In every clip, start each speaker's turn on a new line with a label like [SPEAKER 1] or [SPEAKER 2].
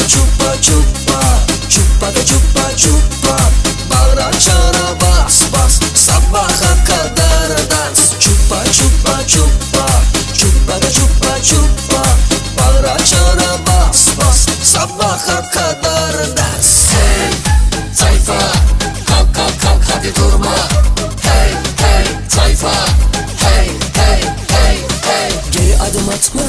[SPEAKER 1] Çupba çupba Çupba da çupba çupba Bağıra çağıra bas bas Sabaha kadar dans Çupba çupba çupba Çupba da çupba çupba Bağıra çağıra bas bas Sabaha kadar dans Hey tayfa Kalk kalk kalk hadi durma Hey hey tayfa Hey hey hey hey Geri adım atma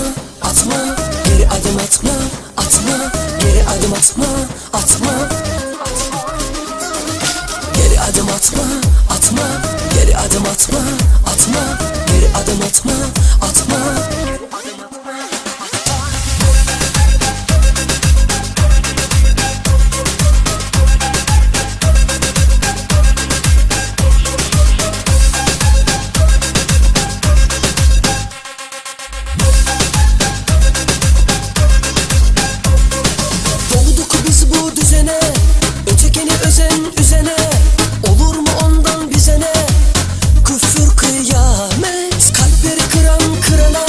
[SPEAKER 1] atma Geri adım atma atma Geri adım atma atma Geri adım atma atma Geri adım atma atma Geri adım atma atma Doğduk biz bu düzene Ötekeni özen üzene Olur mu ondan bize ne Küfür kıyamet Kalpleri kıran kırana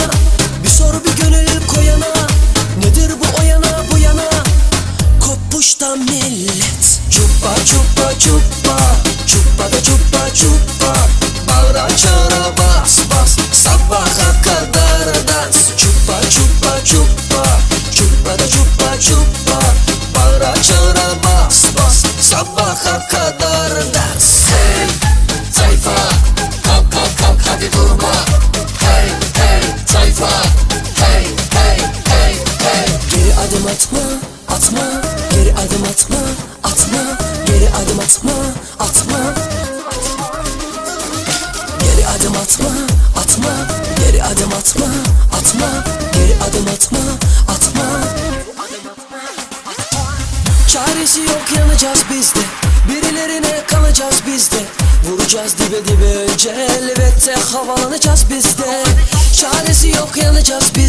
[SPEAKER 1] Bir sor bir gönül koyana Nedir bu o yana bu yana Kopmuş da millet Çuppa çuppa çuppa Çuppa da çuppa çuppa Bağıra çağıra bas bas Sabaha kadar dans Çuppa çuppa çuppa Çuppa da çuppa çuppa Bağıra çağıra bas bas Sabaha kadar dans Hey tayfa Kalk kalk kalk hadi durma Hey hey tayfa Hey hey hey hey Geri adım atma atma Geri adım atma atma Geri adım atma atma Geri adım atma atma Geri adım atma atma Geri adım atma atma Çaresi yok yanacağız biz de Birilerine kalacağız biz de Vuracağız dibe dibe önce elbette havalanacağız biz de Çaresi yok yanacağız biz.